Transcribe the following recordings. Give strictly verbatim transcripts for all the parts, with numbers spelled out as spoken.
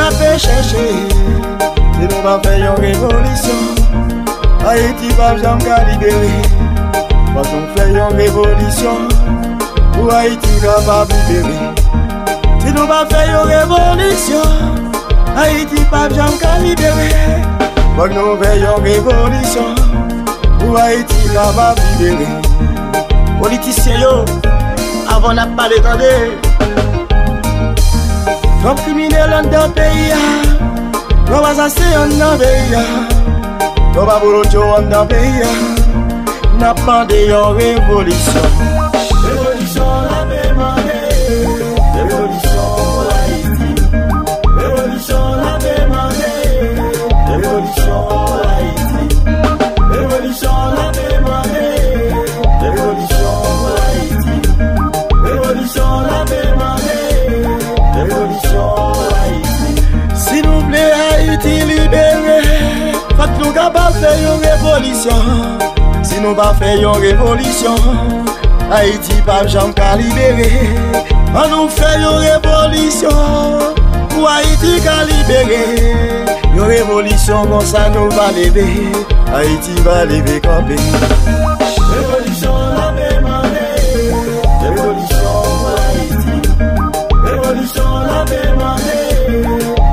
Ape chèche, si nou pa fè yon revolisyon, Ayiti p ap janm ka libere. Fòk nou fè yon revolisyon pou Ayiti kapab libere. Si nou pa fè yon revolisyon, Ayiti p ap janm ka libere. Fòk nou fè yon revolisyon pou Ayiti kapab libere. Politisyen yo, avan n ap pale, tande. Twòp kriminèl anndan peyi a, twòp asasen anndan peyi a, twòp abolotcho anndan peyi a. N ap mande yon revolisyon. Revolisyon n ap mande, revolisyon pou Ayiti. Revolisyon n ap mande, revolisyon pou Ayiti. Revolisyon n ap mande, revolisyon pou Ayiti. Revolisyon n ap mande, revolisyon pou Ayiti. Si nou vle Ayiti libere, fòk nou kapab fè yon revolisyon. Si nou pa fè yon revolisyon, Ayiti p ap janm ka libere. Ann nou fè yon revolisyon pou Ayiti ka libere. Yon revolisyon konsa nou va leve, Ayiti va leve kanpe. Revolisyon n ap mande, revolisyon pou Ayiti. Revolisyon n ap mande,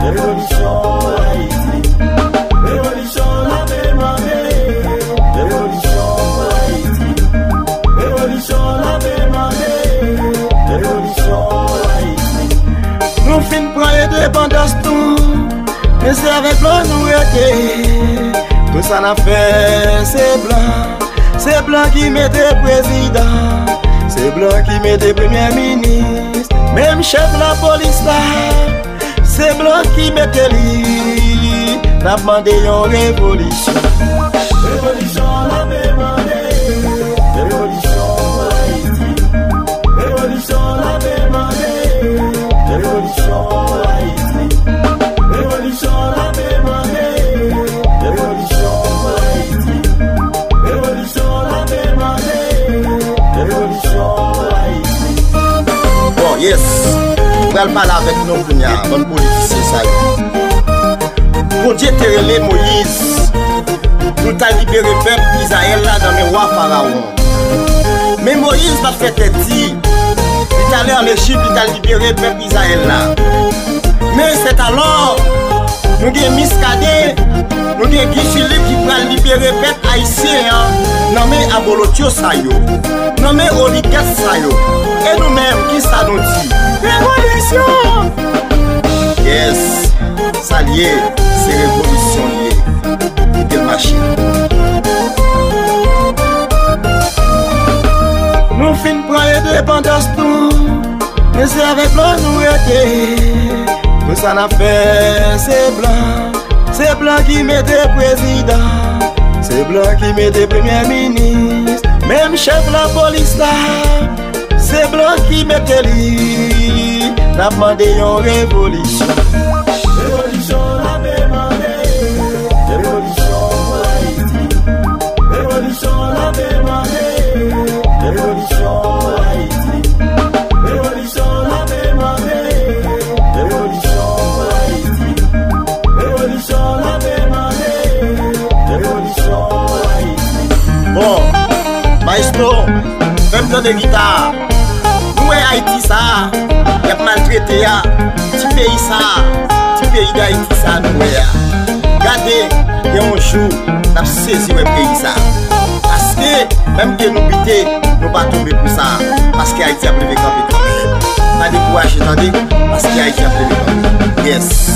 revolisyon pou Ayiti. Revolisyon n ap mande, revolisyon pou Ayiti. Revolisyon n ap mande, revolisyon pou Ayiti. Nou fin pran endepandans nou, men se avèk blan nou rete. Tout sa n ap fè, se blan. Se blan ki mete prezidan, se blan ki mete premye minis, menm chèf lapolis la, se blan ki mete li. N ap mande yon revolisyon. Revolisyon n ap mande, revolisyon pou Ayiti. Revolisyon n ap mande, revolisyon pou Ayiti. Revolisyon n ap mande, revolisyon pou Ayiti. Revolisyon n ap mande, revolisyon pou Ayiti. Bon, yes. M pral pale avèk nou kounye a, bann politisyen sa yo. Bondye te rele Moyiz pou l ta libere pèp Izrayèl la nan men wa Farawon. Men Moyiz pa t fè tèt di, li t ale ann Ejip, li t al libere pèp Izrayèl la. Men sètalò, nou gen Miskaden, nou gen Guy Philippe ki pral libere pèp ayisyen an nan men abolotyo sa yo, nan men oligak sa yo. E nou menm, kisa nou di? Revolisyon! Yes, sa l ye, se revolisyon l ye. Kite l mache. Nou fin pran endepandans nou, men se avèk blan nou rete. Tout sa n ap fè, se blan. Se blan ki mete prezidan, se blan ki mete premye minis, menm chèf lapolis la, se blan ki mete li. N ap mande yon revolisyon. Revolisyon n ap mande, revolisyon pou Ayiti. Revolisyon n ap mande, revolisyon pou Ayiti. Revolisyon n ap mande, revolisyon pou Ayiti. Revolisyon n ap mande, revolisyon pou Ayiti. Bon, maestro, fè m tande gita a. Nou wè Ayiti sa a, y ap maltrete a, ti peyi sa a, ti peyi Dayiti sa a nou wè a. Gade, gen yon jou, n ap sezi wè peyi sa a. Paske, menm ke nou bite, nou pa tonbe konsa. Paske Ayiti ap leve kanpe kanmenm. Pa dekouraje, tande, paske Ayiti ap leve kanpe. Yes.